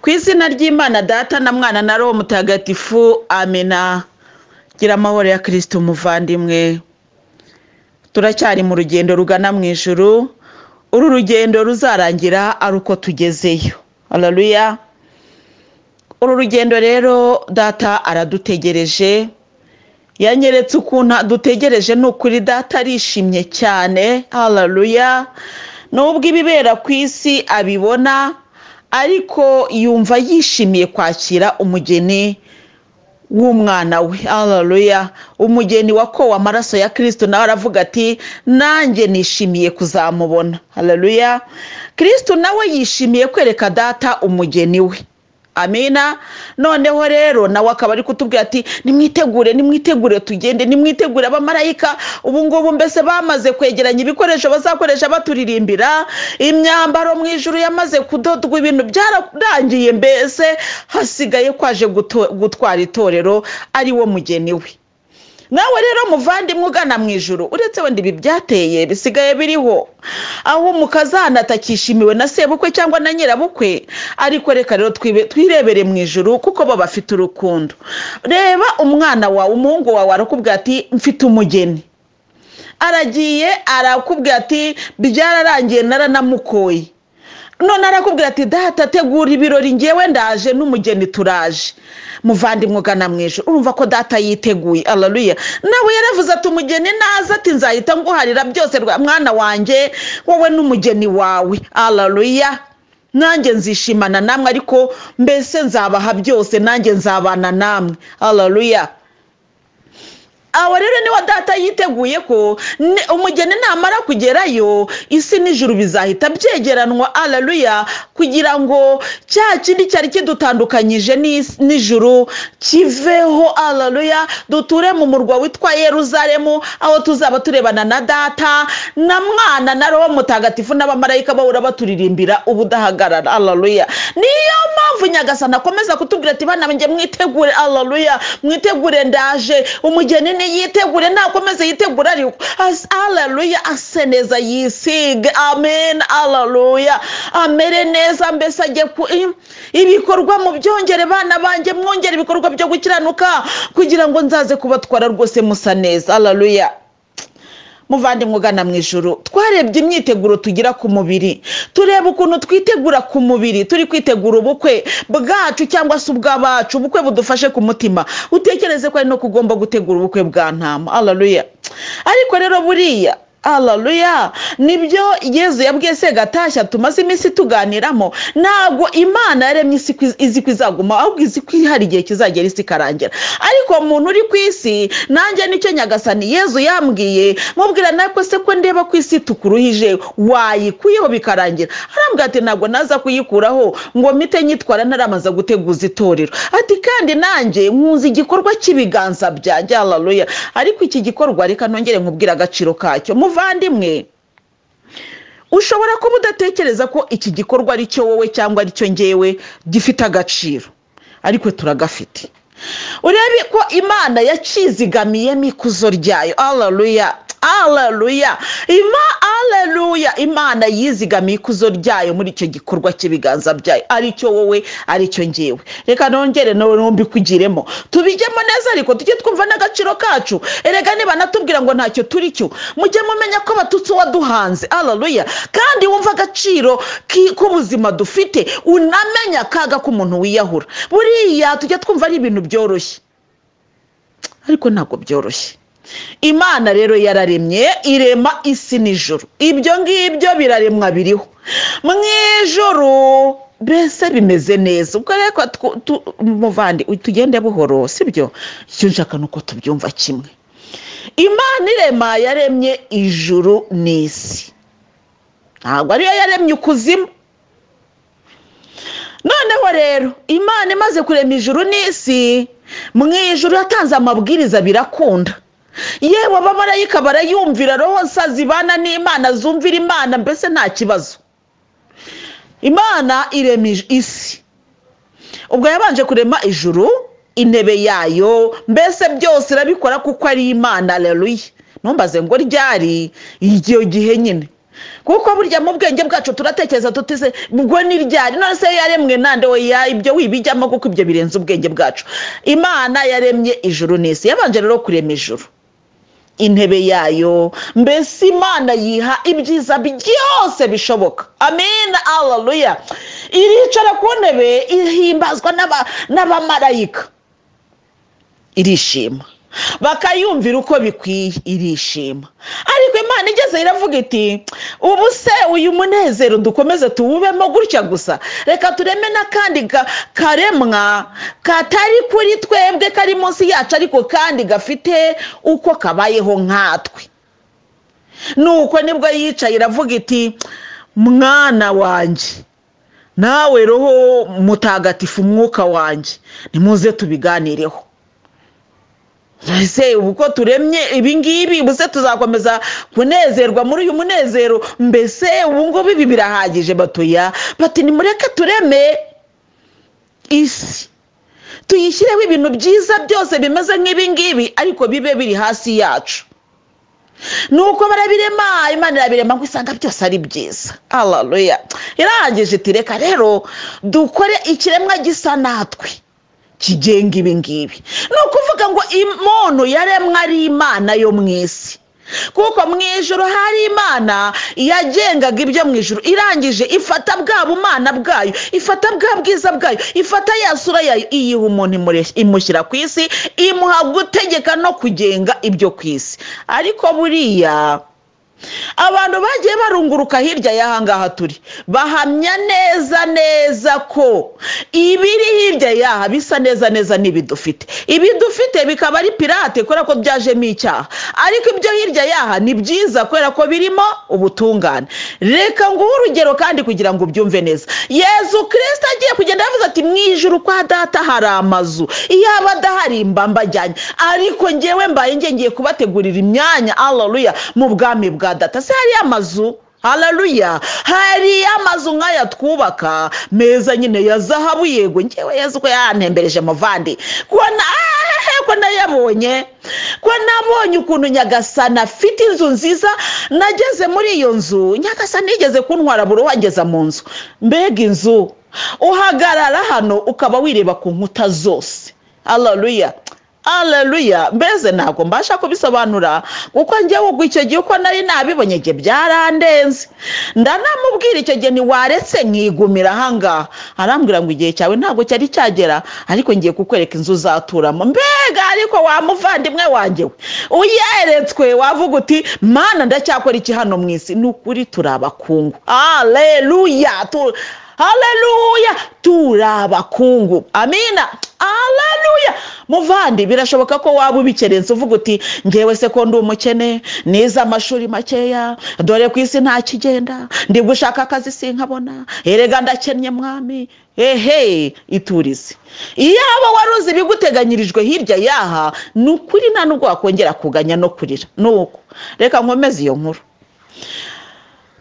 Ku izina ry'Imana Data na Mwana na Roho Mutagatifu, amena. Gira amahoro ya Kristo muvandimwe. Turacyari mu rugendo rugana mu ijuru. Uru rugendo ruzarangira ari uko tugezeyo. Haleluya. Uru rugendo rero Data aradutegereje. Yanyeretse ukuntu adutegereje, ni ukuri Data arishimye cyane. Haleluya. Nubwo ibibera ku isi abibona, ariko yumva yishimiye kwakira umugeni w'umwana we. Haleluya. Umugeni wakowe amaraso ya Kristo, nawe aravuga ati nanjye nishimiye kuzamubona. Haleluya. Kristo nawe yishimiye kwereka Data umugeni we. Amina. Noneho rero nawe akaba ari kutubwira ati nimwitegure, nimwitegure tugende, nimwitegure. Abamarayika ubu ngubu mbese bamaze kwegeranya ibikoresho bazakoresha baturirimbira, imyambaro mu ijuru yamaze kudodwa, ibintu byararangiye, mbese hasigaye kwaje gutwara itorero ari wo mugeni we. Nawe rero muvandimwe ugana mu ijuru, uretse wenda ibi byateye bisigaye biriho, aho umukazana atakishimiwe na sebukwe cyangwa na nyirabukwe, ariko reka rero twirebere mu ijuru kuko bo bafite urukundo. Reba umwana wawe, umuhungu wawe arakubwira ati mfite umugeni, aragiye arakubwira ati byararangiye naranamukoye. None arakubwira ati data tegura ibirori, ngewe ndaje n'umugeni turaje. Muvandimwe ugana mu ijuru, urumva ko Data yiteguye. Haleluya. Nawe yaravuze ati umugeni naza ati nzahita nguharira byose mwana wanjye, wowe n'umugeni wawe. Haleluya. Nanjye nzishimana namwe, ariko mbese nzabaha byose, nanjye nzabana namwe. Haleluya. Aho rero niwa Data yiteguye ko umugeni namara kugerayo, isi n'ijuru bizahita byegeranwa. Haleluya. Kugira ngo cya kindi cyari kidutandukanyije n'ijuru kiveho. Haleluya. Duture mu murwa witwa Yeruzalemu, aho tuzaba turebana na Data na Mwana na Roho Mutagatifu n'abamarayika bahora baturirimbira ubudahagarara. Haleluya. Niyo mpamvu Nyagasani akomeza kutubwira ati bana banjye mwitegure. Haleluya. Mwitegure ndaje. Umugeni yitegure, nakomeze yitegure, ariko haleluya, ase neza, yisige. Amen. Haleluya. Amere neza, mbese ajye ku ibikorwa mu byongere. Bana banjye mwongere ibikorwa byo gukiranuka, kugira ngo nzaze kubatwara rwose musa neza. Haleluya. Muvandimwe ugana mu ijuru, twarebye imyiteguro tugira ku mubiri, tureba ukuntu twitegura ku mubiri, turi kwitegura ubukwe bwacu cyangwa se ubw'abacu, ubukwe budufashe ku mutima. Utekereze ko ari no kugomba gutegura ubukwe bwa ntama. Haleluya. Ariko rero buriya, haleluya, nibyo Yezu yabwiye Segatashya tumaze iminsi tuganiramo, ntabwo Imana yaremye isi izi ko izaguma, ahubwo izi ko hari igihe kizagera isi ikarangira. Ariko umuntu uri ku isi, nanjye nicyo Nyagasani Yezu yambwiye, mubwira nako se ko ndeba ku isi tukuruhije, wayikuyeho bikarangira. Arambwira ati ntabwo naza kuyikuraho ngo mpite nyitwara ntaramaza guteguza itorero. Ati kandi nanjye nkunze igikorwa cy'ibiganza byanjye. Haleluya. Ariko iki gikorwa reka nongere nkubwire agaciro kacyo. Muvandimwe, ushobora kuba udatekereza ko iki gikorwa ari cyo wowe cyangwa ari cyo ngewe gifite agaciro, ariko turagafite. Urebe ko Imana yacizigamiyemo ikuzo ryayo. Haleluya. Haleluya. Haleluya. Imana yizigamiye ikuzo ryayo muri icyo gikorwa cy'ibiganza byayo, ari cyo wowe, ari cyo ngewe. Reka nongere mbikugiremo, tubijyemo neza, ariko tujye twumva n'agaciro kacu. Erega niba natubwira ngo ntacyo turi cyo, mujye mumenya ko abatutsi waduhanze. Haleluya. Kandi wumva agaciro k'ubuzima dufite, unamenya akaga k'umuntu wiyahura. Buriya tujye twumva ari ibintu byoroshye, ariko ntabwo byoroshye. Imana rero yararemye, irema isi n'ijuru. Ibyo ngibyo biraremwa biriho mu ijuru, mbese bimeze neza. Ubwo rero muvandi tugende buhoro, sibyo? Icyo nshaka nuko tubyumva kimwe. Imana irema yaremye ijuru n'isi, ntabwo ariyo yaremye ukuzimu. Noneho rero Imana imaze kurema ijuru n'isi, mu ijuru yatanze amabwiriza birakunda. Yewe abamarayika barayumvira, roho nsa zibana n'Imana zumvira Imana, mbese nta kibazo. Imana irema isi. Ubwo yabanje kurema ijuru, intebe yayo, mbese byose irabikora kuko ari Imana. Haleluya. Ntumbaze ngo ryari, icyo gihe nyine. Kuko burya mu bwenge bwacu turatekereza tutise ubwo ni ryari, none se yaremwe nande? Oya, ibyo wibijyamo kuko ibyo birenze ubwenge bwacu. Imana yaremye ijuru n'isi, yabanje rero kurema ijuru, intebe yayo, mbese Imana yiha ibyiza byose bishoboka. Amina, haleluya. Iricara ku ntebe, ihimbazwa n'abamarayika, irishima, bakayumvira uko bikwiye, irishima. Ariko Imana igeze iravuga iti ubu se uyu munezero dukomeze tuwubemo gutya gusa, reka tureme n'akandi karemwa katari kuri twebwe, kari munsi yacu, ariko kandi gafite uko kabayeho nkatwe. Nuko nibwo yicaye iravuga iti mwana wanjye, nawe Roho Mutagatifu, umwuka wanjye, nimuze tubiganireho. Ese uko turemye ibi ngibi, ubuse tuzakomeza kunezerwa muri uyu munezero? Mbese ubu ngubu ibi birahagije? Batoya bati nimureke tureme isi, tuyishyireho ibintu byiza byose bimeze nk'ibi ngibi, ariko bibe biri hasi yacu. Nuko barabirema, Imana irabirema ngo isanga byose ari byiza. Haleluya. Irangije iti reka rero dukore ikiremwa gisa natwe, kigenga ibi ngibi. Ni ukuvuga ngo umuntu yaremwe ari Imana yo mu isi, kuko mu ijuru hari Imana yagengaga ibyo mu ijuru. Irangije ifata bwa bumana bwayo, ifata bwa bwiza bwayo, ifata ya sura yayo, iyiha umuntu, imushyira ku isi, imuha gutegeka no kugenga ibyo ku isi. Ariko buriya abantu bagiye barunguruka hirya y'ahangaha turi, bahamya neza neza ko ibiri hirya y'aha bisa neza neza n'ibidufite. Ibidufite bikaba ari pirate kubera ko byajemo icyaha, ariko ibyo hirya y'aha ni byiza kubera ko birimo ubutungane. Reka nguhe urugero kandi kugira ngo ubyumve neza. Yezu Kristo agiye kugenda yavuze ati mu ijuru kwa data hari amazu, iyaba adahari mba mbajyanye, ariko ngewe mbaye ngiye kubategurira imyanya, haleluya, mu bwami bwa data. Se hari amazu, haleluya, hari amazu nk'aya twubaka meza nyine ya zahabu. Yego ngewe Yezu ko yantembereje muvandi, ko nayabonye, ko nabonye ukuntu Nyagasani afite inzu nziza. Nageze muri iyo nzu, Nyagasani yigeze kuntwara buri wangeza mu nzu. Mbega inzu, uhagarara hano ukaba wireba ku nkuta zose. Haleluya, haleluya. Mbese ntabwo mbasha kubisobanura kuko njyewe ubwo icyo gihe uko nari nabibonye nge byarandenze. Ndanamubwira icyo gihe ntiwaretse nkigumira ahangaha, arambwira ngo igihe cyawe ntabwo cyari cyagera, ariko ngiye kukwereka inzu uzaturamo. Mbega ariko wa muvandimwe wanjye we, uyeretswe wavuga uti Mana ndacyakora iki hano mu isi? Ni ukuri turi abakungu. Haleluya, haleluya, turi abakungu. Amina, haleluya. Muvandi, birashoboka ko waba ubikerense uvuga uti ngewe se ko ndi umukene, nize amashuri makeya, dore ku isi nta kigenda, ndi gushaka akazi sinkabona, erega ndakennye mwami. Ehe, iturize. Iyaba waruzi ibiguteganyirijwe hirya yaha, ni ukuri nta nubwo wakongera kuganya no kurira. Nuko reka nkomeze iyo nkuru.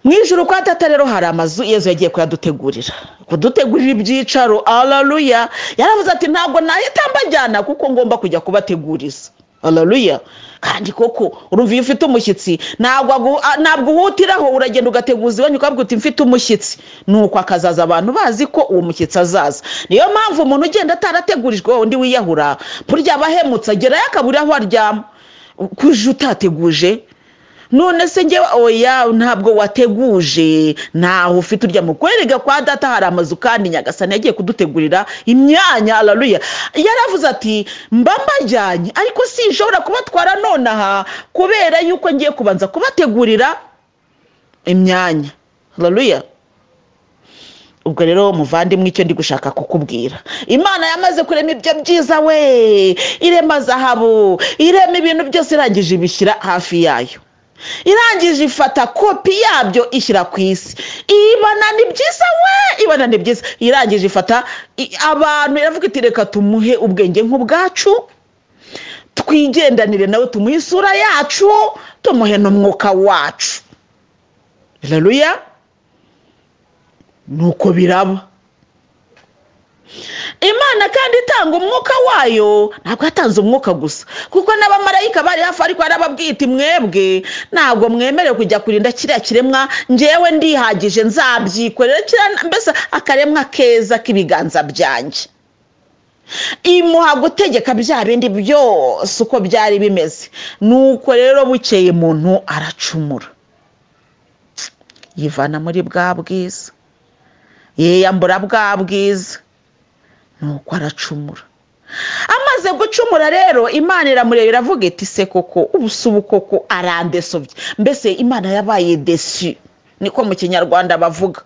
Mu ijuru kwa data rero hari amazu Yezu yagiye kuyadutegurira, kudutegurira ibyicaro. Haleluya. Yaravuze ati ntabwo nahita mbajyana kuko ngomba kujya kubateguriza. Haleluya. Kandi koko urumva iyo ufite umushyitsi ntabwo uhutiraho, uragenda ugateguza iwanyu ukavuga uti mfite umushyitsi. Nuko akazaza abantu bazi ko uwo mushyitsi azaza. Niyo mpamvu umuntu ugenda atarategurijwe undi wiyahura, burya abahemutse agerayo akabura aho aryama kuje utateguje. None se ngewe oya ntabwo wateguje, ntaho ufite urya mukwerega. Kwa data hari amazu kandi Nyagasani yagiye kudutegurira imyanya. Haleluya. Yaravuze ati mba mbajyanye, ariko sinshobora kubatwara nonaha kubera yuko ngiye kubanza kubategurira imyanya. Haleluya. Ubwo rero muvandimwe, icyo ndi gushaka kukubwira, Imana yamaze kurema ibyo byiza we, irema zahabu, irema ibintu byose, irangije ibishyira hafi yayo, irangije ifata kopi yabyo ishyira ku isi, ibana ni byiza we, ibana ni byiza. Irangije ifata abantu, iravuga iti reka tumuhe ubwenge nk'ubwacu, twigendanire nawe, tumuhe isura yacu, tumuhe n'umwuka wacu. Haleluya. Nuko biraba. Imana kandi itanga umwuka wayo, ntabwo yatanze umwuka gusa, kuko n'abamarayika bari hafi, ariko yarababwiye iti mwebwe ntabwo mwemerewe kujya kurinda kiriya kiremwa, njyewe ndihagije nzabyikorera, mbese akaremwa keza k'ibiganza byanjye. Imuha gutegeka bya bindi byose uko byari bimeze. Nuko rero bukeye muntu aracumura, yivana muri bwa bwiza, yiyambura bwa bwiza, nuko aracumura. Amaze gucumura rero Imana iramureba iravuga iti se koko ubusubu koko arandesobye. Mbese Imana yabaye desu, niko mu Kinyarwanda bavuga.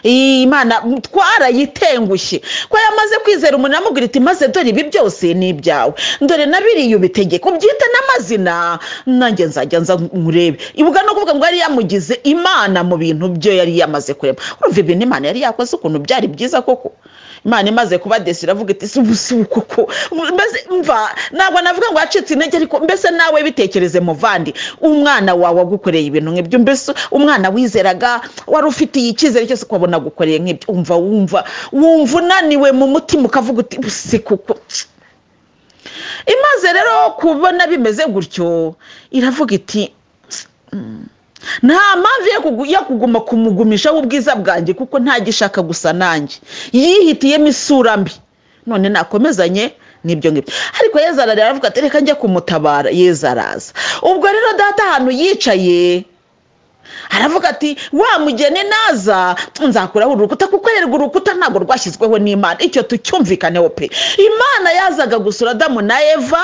Imana twarayitengushye ko yamaze kwizera umuntu amubwira iti maze dore ibi byose ni ibyawe, dore nabiriye ubitegeka ubyite n'amazina, nanjye nzajya nza nkurebe. Ibuga no kuvuga ngo yari yamugize Imana mu bintu byo yari yamaze kurema. Urumva ibintu Imana yari yakoze ukuntu byari byiza koko. Imana imaze kuba desi iravuga iti ubu koko, mbese mva ntabwo navuga ngo yacitse intege, ariko mbese nawe bitekereze muvandi, umwana wawe agukoreye ibintu nk'ibyo, mbese umwana wizeraga wari ufitiye icyizere cyose ukabona agukoreye nk'ibyo, umva wumva wumva unaniwe mu mutima ukavuga uti si koko. Imaze rero kubona bimeze gutyo iravuga iti nta mpamvu yo kuguma kumugumishaho ubwiza bwanjye, kuko ntagishaka gusa nanjye, yihitiyemo isura mbi, none nakomezanye n'ibyo ngibyo. Ariko Yezu ararira aravuga ati reka njye kumutabara. Yezu araza. Ubwo rero data ahantu yicaye aravuga ati wa mugeni naza nzakuraho urukuta, kuko erega urukuta ntabwo rwashyizweho n'Imana. Icyo tucyumvikaneho pe. Imana yazaga gusura Adamu na Eva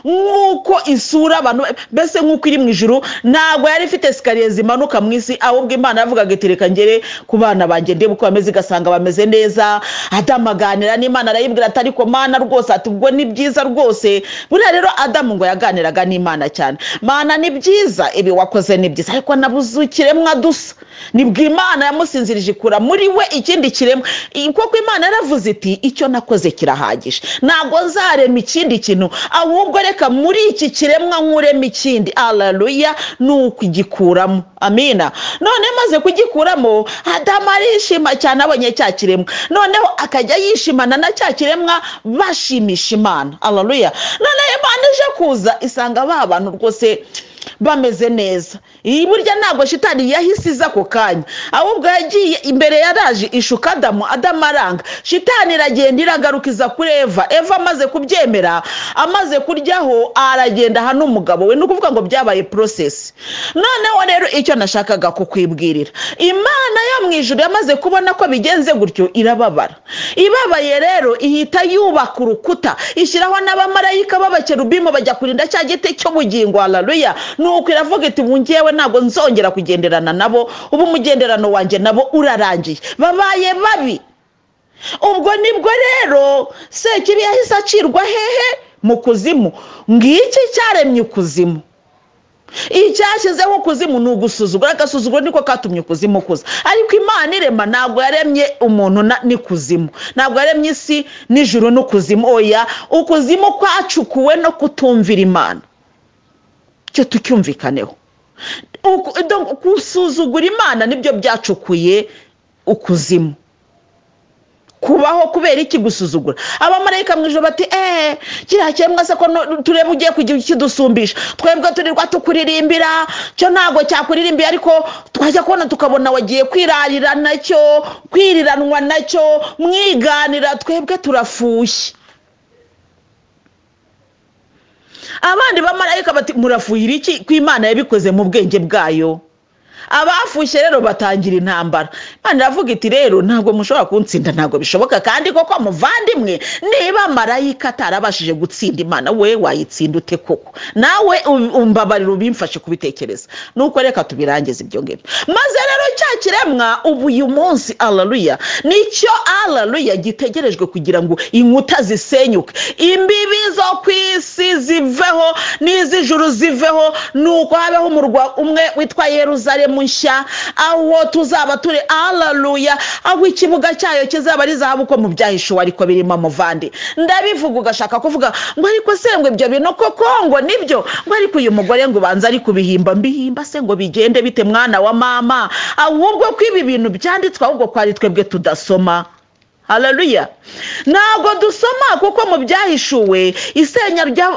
nk'uko isura abantu, mbese nk'uko iri mu ijuru, ntabwo yari ifite esikariye zimanuka mu isi, ahubwo Imana yavugaga iti reka ngere ku bana banjye ndebe uko bameze, igasanga bameze neza. Adamu aganira n'Imana arayibwira ati ariko Mana rwose, ati ubwo ni byiza rwose. Buriya rero Adamu ngo yaganiraga n'Imana cyane, Mana ni byiza ibi wakoze ni byiza, ariko nabuze ikiremwa dusa. Nibwo Imana yamusinzirije ikura muri we ikindi kiremwa, kuko Imana yaravuze iti icyo nakoze kirahagije, ntabwo nzarema ikindi kintu, ahubwo reka muri iki kiremwa nkuremo ikindi. Haleluya, nukugikuramo. Amina. None maze kugikuramo Adamu arishima cyane abonye cya kiremwa, noneho akajya yishimana na cya kiremwa bashimisha Imana. Haleluya. None Imana ije kuza isanga ba bantu rwose bameze neza. Iyi burya ntabwo shitani yahise iza ako kanya, ahubwo yagiye imbere, yaraje ishuka Adamu, Adamu aranga. Shitani iragenda iragarukiza kuri Eva. Eva amaze kubyemera, amaze kuryaho, aragenda hano umugabo we. Ni ukuvuga ngo byabaye process. Noneho rero icyo nashakaga kukwibwirira, Imana yo mu ijuru yamaze kubona ko bigenze gutyo irababara. Ibabaye rero ihita yubaka urukuta, ishyiraho n'abamarayika b'abakerubimu bajya kurinda cya giti cy'ubugingo. Haleluya. Nuko iravuga iti ngewe ntabwo nzongera kugenderana nabo, ubu umugenderano wanjye nabo urarangiye, babaye babi. Ubwo nibwo rero Sekibi yahise acirwa hehe? Mu kuzimu. Ngiki cyaremye ukuzimu, icyashyizeho ukuzimu ni ugusuzugura. Agasuzuguro niko katumye ukuzimu kuza. Ariko Imana irema ntabwo yaremye umuntu n'ikuzimu, ntabwo yaremye isi n'ijuru n'ukuzimu. Oya, ukuzimu kwacukuwe no kutumvira Imana. Cyo tucyumvikaneho, gusuzugura Imana nibyo byacukuye ukuzimu. Kubaho kubera iki gusuzugura? Abamarayika mu ijuru bati kiriya kiremwa se ko tureba ugiye kugira ikidusumbisha, twebwe turirwa tukuririmbira, cyo ntabwo cyakuririmbira, ariko twajya kubona tukabona wagiye kwirarira nacyo, kwiriranwa nacyo, mwiganira, twebwe turafushye. Abandi bamarayika bati murafuhira iki ko Imana yabikoze mu bwenge bwayo? Abafushye rero batangira intambara. Imana iravuga iti rero ntabwo mushobora kuntsinda, ntabwo bishoboka. Kandi koko muvandimwe, niba marayika atarabashije gutsinda Imana, we wayitsinda ute koko? Nawe umbabarira ubimfashe kubitekereza. Nuko reka tubirangize ibyo ngibyo. Maze rero cya kiremwa ubu uyu munsi, haleluya, nicyo haleluya gitegerejwe kugira ngo inkuta zisenyuke, imbibi zo ku isi ziveho n'iz'ijuru ziveho, nuko habeho umurwa umwe witwa Yerusalemu nshya, aho tuzaba turi. Haleluya, aho ikibuga cyayo kizaba ari zahabu ko mu byahishuwe ariko birimo muvandi. Ndabivuga ugashaka kuvuga ngo ariko se ngo ibyo bintu koko ngo nibyo, ngo ariko uyu mugore ngo ubanza ari kubihimba. Mbihimba se ngo bigende bite mwana wa mama? Ahubwo ko ibi bintu byanditswe, ahubwo ko ari twebwe tudasoma. Haleluya. Ntabwo dusoma kuko mu byahishuwe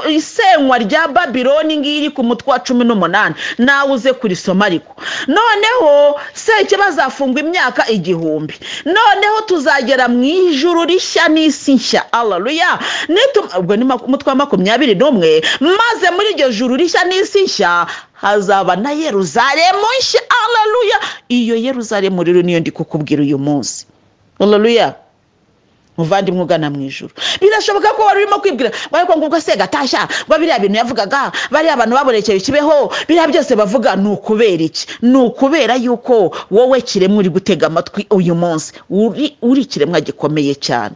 isenywa rya Babiloni ngiri ku mutwe wa 18, nawe uze kurisoma. Ariko noneho seke bazafungwa imyaka 1000, noneho tuzagera mu ijuru rishya n'isi nshya. Haleluya. Ubwo ni umutwe wa 21. Maze muri iryo juru rishya n'isi nshya hazaba na Yeruzalemu nshya. Haleluya. Iyo Yeruzalemu rero niyo ndi kukubwira uyu munsi. Haleluya. Muvandimwe ugana mu ijuru, birashoboka ko wari urimo kwibwira ariko ngo ubwo se gatashya ngo biriya bintu yavugaga, bariya abantu baborekeye Kibeho, biriya byose bavuga ni ukubera iki? Ni ukubera yuko wowe kiremwa uri gutega amatwi uyu munsi uri ikiremwa gikomeye cyane,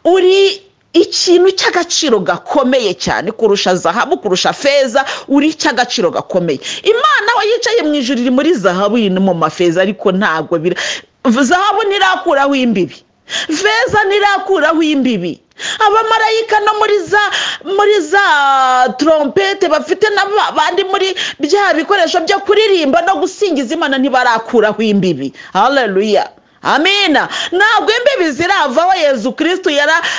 uri ikintu cy'agaciro gakomeye cyane kurusha zahabu, kurusha feza, uri cy'agaciro gakomeye. Imana we yicaye mu ijuru iri muri zahabu, iri mu mafeza, ariko ntabwo zahabu ntirakuraho imbibi, feza ntirakuraho imbibi. Abamarayika no muri za trompete bafite n'abandi muri bya bikoresho byo kuririmba no gusingiza Imana ntibarakuraho imbibi. Haleluya. Amina. Ntabwo imbibi ziravaho. Yezu Kristo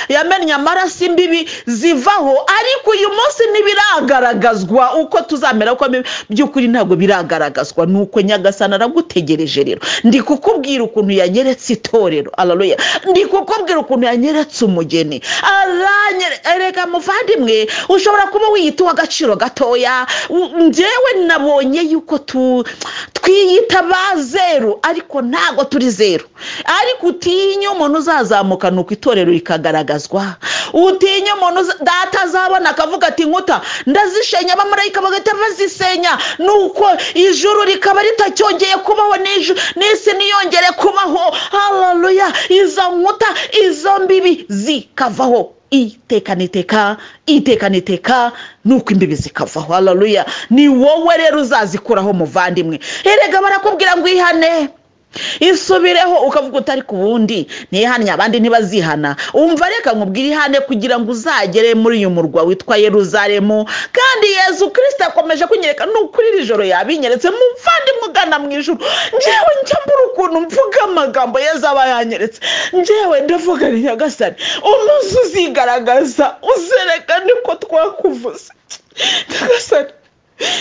yamennye amaraso, imbibi zivaho, ariko uyu munsi ntibiragaragazwa uko tuzamera, uko by'ukuri ntabwo biragaragazwa. Nuko Nyagasani aragutegereje. Rero ndi kukubwira ukuntu yanyeretse itorero. Haleluya. Ndi kukubwira ukuntu yanyeretse umugeni. Erega muvandimwe, ushobora kuba wiyita uw'agaciro gatoya. Njyewe nabonye yuko twiyita ba zeru, ariko ntabwo turi zeru. Ariko utinye umuntu uzazamuka nuko itorero rikagaragazwa. Utinye umuntu data azabona akavuga ati nkuta ndazishenya, abamarayika bagahita bazisenya, nuko ijuru rikaba ritacyongeye kubaho, n'isi niyongere kubaho. Haleluya. Izo nkuta, izo mbibi zikavaho iteka n'iteka, iteka n'iteka, nuko imbibi zikavaho. Haleluya. Ni wowe rero uzazikuraho muvandimwe. Erega barakubwira ngo ihane, isubireho, ukavuga utari ku bundi ntihanye, abandi ntibazihana. Umva, reka nkubwire, ihane kugira ngo uzagere muri uyu murwa witwa Yeruzalemu. Kandi Yezu Kristo akomeje kunyereka, ni ukuri iri joro yabinyeretse. Muvandimwe ugana mu ijuru, njyewe njya mbura ukuntu mvuga amagambo Yezu aba yanyeretse. Njyewe ndavuga ni Nyagasani, umunsi uzigaragaza uzerekane ko twakuvuze. Nyagasani,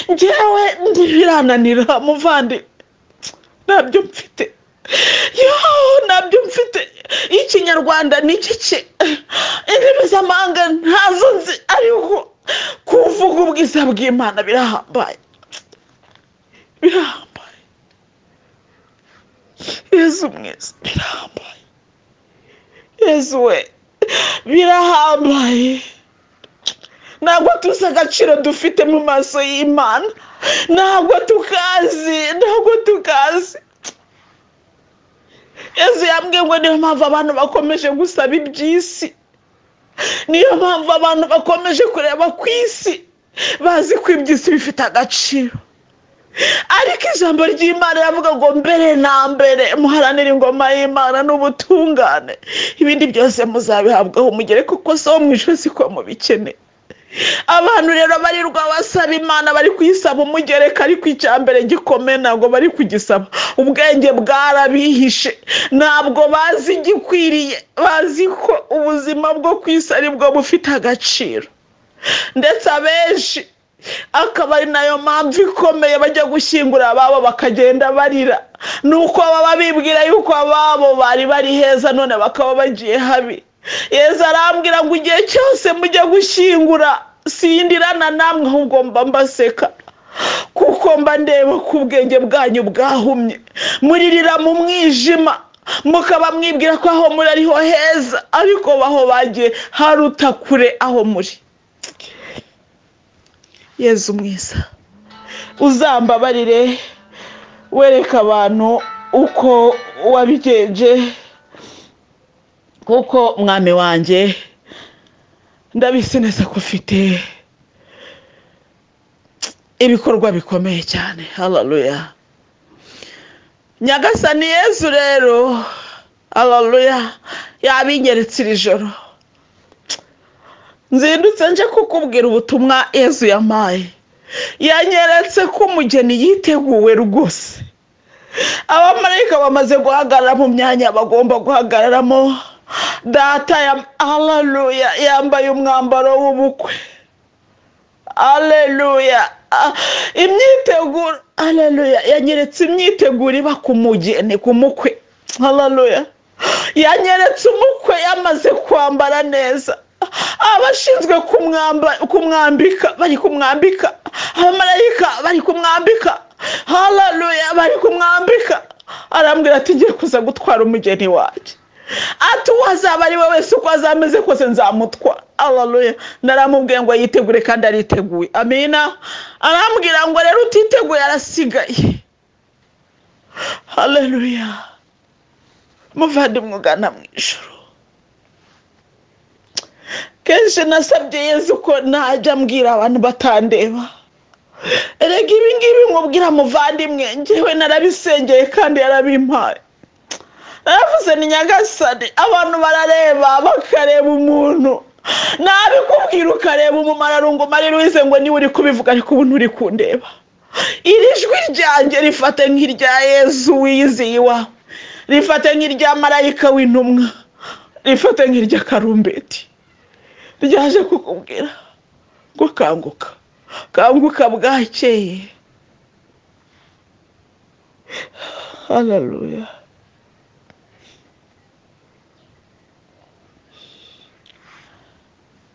njyewe ntibirananira muvandi, ntabyo mfite, ntabyo mfite. Ikinyarwanda ni iki, indimi z'amahanga ntazo nzi, ariko kuvuga ubwiza bw'Imana birahambaye, birahambaye. Yezu mwiza, birahambaye. Yezu we, birahambaye. Ntabwo tuzi agaciro dufite mu maso y'Imana, ntabwo tukazi, ntabwo tukazi. Yezu yambwiye ngo niyo mpamvu abantu bakomeje gusaba iby'isi, niyo mpamvu abantu bakomeje kureba ku isi, bazi ko iby'isi bifite agaciro. Ariko ijambo ry'Imana riravuga ngo mbere na mbere muharanire ingoma y'Imana n'ubutungane, ibindi byose muzabihabwaho mugere, kuko so mu ijuru siko mubikeneye. Abantu rero barirwa basaba Imana, bari kuyisaba umugereka, ariko icyambere gikomeye ntabwo bari kugisaba. Ubwenge bwarabihishe, ntabwo bazi igikwiriye, bazi ko ubuzima bwo ku isi ari bwo bufite agaciro. Ndetse abenshi akaba ari nayo mpamvu ikomeye bajya gushyingura ababo bakagenda barira, nuko baba bibwira yuko ababo bari bari heza, none bakaba bagiye habi. Yezu arambwira ngo igihe cyose mujya gushyingura sindirana namwe, ahubwo mba mbaseka, kuko mba ndeba ko ubwenge bwanyu bwahumye. Muririra mu mwijima, mukaba mwibwira ko aho muri ariho heza, ariko aho bagiye haruta kure aho muri. Yezu mwiza, uzambabarire wereka abantu uko wabigenje, kuko mwami wanjye ndabizi neza ko ufite ibikorwa bikomeye cyane. Haleluya. Nyagasani Yezu rero, haleluya, yabinyeretse iri joro. Nzindutse nje kukubwira ubutumwa Yezu yampaye. Yanyeretse ko umugeni yiteguwe rwose. Abamarayika bamaze guhagarara mu myanya bagomba guhagararamo. Data haleluya yambaye umwambaro w'ubukwe. Haleluya. Imyiteguro, haleluya, yanyeretse imyiteguro iba ku mugeni, ku mukwe. Haleluya. Yanyeretse umukwe yamaze kwambara neza. Abashinzwe kumwambika bari kumwambika, abamarayika bari kumwambika. Haleluya, bari kumwambika. Arambwira ati ngiye kuza gutwara umugeni wanjye. Ati uwazaba ari we wese uko azameze kose nzamutwara. Haleluya. Naramubwiye ngo yitegure kandi ariteguye. Amina. Arambwira ngo rero utiteguye arasigaye. Haleluya. Muvandimwe ugana mu ijuru, kenshi nasabye Yezu ko najya mbwira abantu batandeba. Erega ibi ngibi nkubwira muvandimwe, njyewe narabisengeye kandi yarabimpaye. Naravuze ni Nyagasani, abantu barareba bakareba umuntu, nabikubwira ukareba umumararungu Marie Louise ngo niwe uri kubivuga, ariko ubu nturi kundeba. Iri jwi ryanjye rifate nk'irya Yezu wiyiziye iwawe, rifate nk'irya marayika w'intumwa, rifate nk'irya karumbeti ryaje kukubwira ngo kanguka, kanguka bwakeye. Haleluya.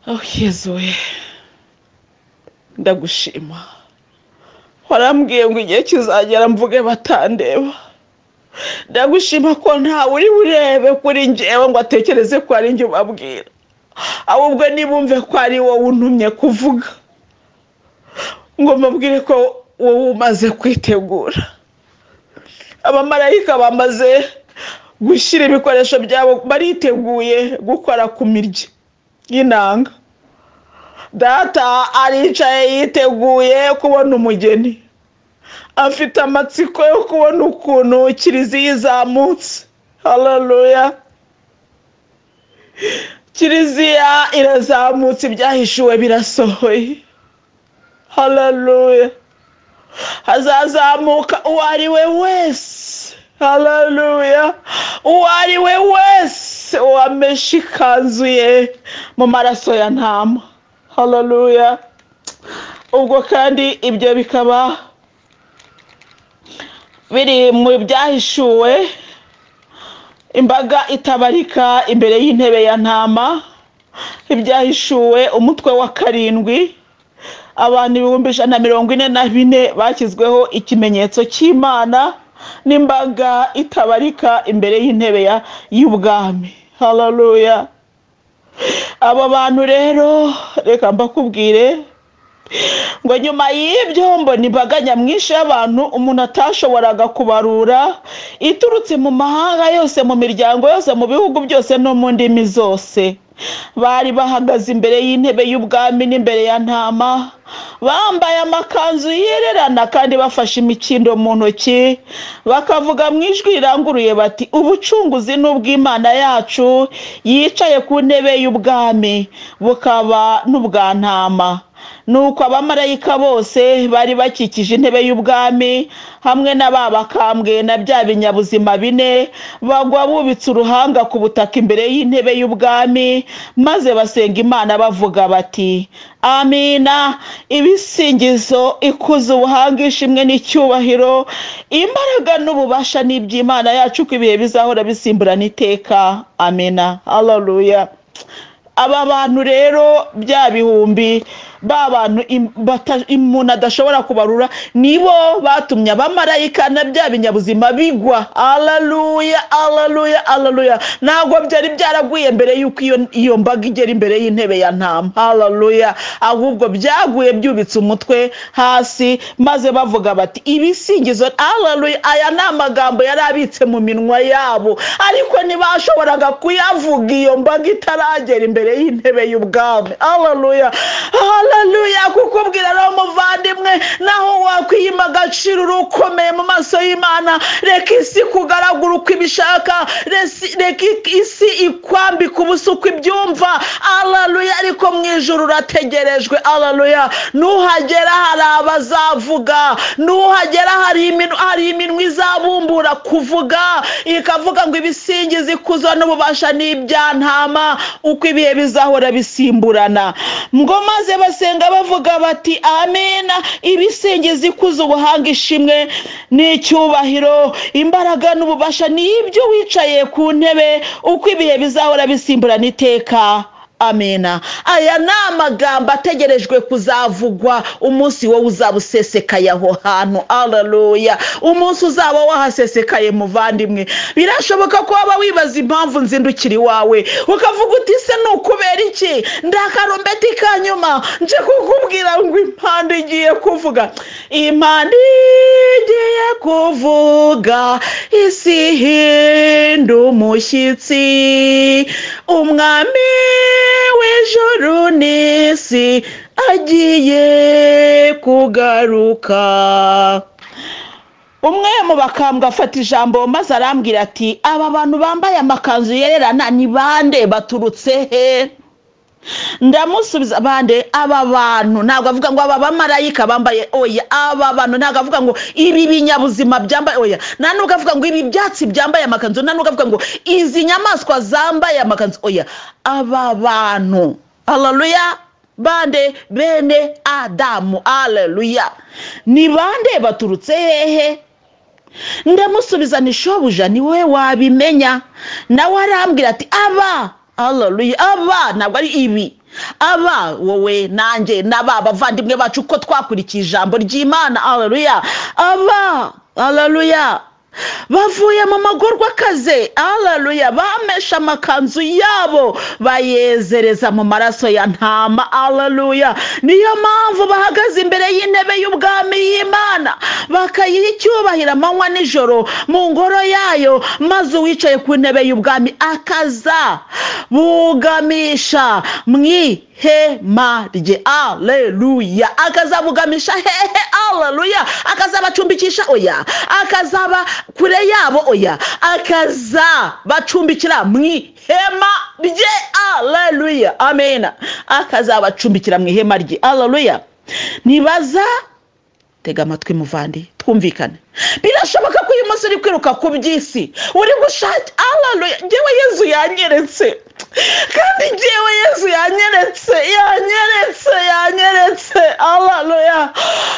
Oh Yezu we, ndagushima. Warambwiye ngo igihe kizagera mvuge batandeba. Ndagushima ko ntawe uri burebe kuri njyewe ngo atekereze ko ari njye ubabwira, ahubwo nibumve ko ari wowe untumye kuvuga, ngo mbabwire ko wowe umaze kwitegura. Abamarayika bamaze gushyira ibikoresho byabo, bariteguye gukora ku mirya y'inanga. Data aricaye yiteguye kubona umugeni, afite amatsiko yo kubona ukuntu kiliziya izamutse. Haleluya. Kiliziya irazamutse, ibyahishuwe birasohoye. Haleluya. Hazazamuka uwo ari we wese. Haleluya. Uwo ari we wese wameshe ikanzu ye mu maraso ya ntama. Haleluya. Ubwo kandi ibyo bikaba biri mu byahishuwe, imbaga itabarika imbere y'intebe ya ntama. Ibyahishuwe umutwe wa 7, abantu 144,000 bashyizweho ikimenyetso cy'Imana n'imbaga itabarika imbere y'intebe y'ubwami. Haleluya. Abo bantu rero reka mbakubwire ngo nyuma y'ibyo mbona imbaga nyamwinshi y'abantu umuntu atashoboraga kubarura, iturutse mu mahanga yose, mu miryango yose, mu bihugu byose no mu ndimi zose. Bari bahagaze imbere y'intebe y'ubwami n'imbere ya ntama, bambaye amakanzu yererana kandi bafashe imikindo mu ntoki, bakavuga mu ijwi riranguruye bati: ubucunguzi n'ubw'Imana yacu yicaye ku ntebe y'ubwami, bukaba n'ubwa ntama. Nuko abamarayika bose bari bakikije intebe y'ubwami hamwe n'ababakambwe na bya binyabuzima bine, bagwa bubitse uruhanga ku butaka imbere y'intebe y'ubwami, maze basenga Imana bavuga bati: amina. Ibisingizo, ikuzo, ubuhanga, ishimwe n'icyubahiro, imbaraga n'ububasha n'iby'Imana yacu, ko ibihe bizahora bisimburana iteka. Amina. Haleluya. Aba bantu rero bya bihumbi ba bantu umuntu adashobora kubarura, nibo batumye abamarayika na bya binyabuzima bigwa. Haleluya, haleluya, haleluya. Ntabwo byari byaraguye mbere y'uko iyo mbaga igera imbere y'intebe ya ntama. Haleluya. Ahubwo byaguye byubitse umutwe hasi, maze bavuga bati: ibisingizo. Haleluya. Aya ni amagambo yari abitse mu minwa yabo, ariko ntibashoboraga kuyavuga iyo mbaga itaragera imbere y'intebe y'ubwami. Haleluya. Haleluya. Kukubwira rero muvandimwe, naho wakwiyima agaciro uri ukomeye mu maso y'Imana, reka isi kugaragura uko ibishaka, reka isi ikwambika ubusa uko ibyumva. Haleluya. Ariko mu ijuru urategerejwe. Haleluya. Nuhagera hari abazavuga, nuhagera hari iminwa izabumbura kuvuga, ikavuga ngo ibisingiza ikuzo n'ububasha n'ibyantama, uko ibihe bizahora bisimburana. Ngo maze basenga bavuga bati amena, ibisingiza ikuzo, ubuhanga, ishimwe n'icyubahiro, imbaraga n'ububasha n'ibyo wicaye ku ntebe, uko ibihe bizahora bisimburana iteka. Amena. Aya ni amagambo ategerejwe kuzavugwa umunsi wowe uzaba usesekaye aho hantu. Haleluya. Umunsi uzaba wahasesekaye muvandimwe, birashoboka ko waba wibaza impamvu nzindukira iwawe, ukavuga uti se ni ukubera iki? Ndakarumbeti ka nyuma nje kukubwira ngo impanda igiye kuvuga, impanda igiye kuvuga, isi ihinda umushyitsi, umwami w'ijuru n'isi agiye kugaruka. Umwe mu bakambwe afata ijambo maze arambwira ati aba bantu bambaye amakanzu yererana ni bande, baturutse he? Ndamusubiza, bande aba bantu? Ntabwo avuga ngo aba bamarayika bambaye, oya. Aba bantu ntabwo avuga ngo ibi binyabuzima byambaye, oya. Nta nubwo avuga ngo ibi byatsi byambaye amakanzu, nta nubwo avuga ngo izi nyamaswa zambaye amakanzu, oya. Aba bantu, haleluya, bande? Bene Adamu. Haleluya. Ni bande, baturutse hehe? Ndamusubiza ni shobuja, ni wowe wabimenya. Nawe arambwira ati aba, haleluya, aba ntabwo ari ibi, aba wowe nanjye n'aba bavandimwe bacu uko twakurikiye ijambo ry'Imana. Haleluya. Aba, haleluya, bavuye mu magorwa akaze. Haleluya. Bamesha amakanzu yabo bayezereza mu maraso ya ntama. Haleluya. Niyo mpamvu bahagaze imbere y'intebe y'ubwami y'Imana, bakayiha icyubahiro amanywa nijoro mu ngoro yayo, maze uwicaye ku ntebe y'ubwami akaza bugamisha mu ihema rye. Haleluya. Akazabugamisha hehe? Haleluya. Akazabacumbikisha? Oya. Akazaba kure yabo? Oya. Akazabacumbikira mu ihema rye. Haleluya. Amena. Akazabacumbikira mu ihema rye. Haleluya. Nibaza, tega amatwi muvandi, twumvikane. Birashoboka ko uyu munsi uri kwiruka ku by'isi, uri gushaka. Haleluya. Njyewe Yezu yanyeretse, kandi njyewe Yezu yanyeretse, yanyeretse, yanyeretse. Haleluya.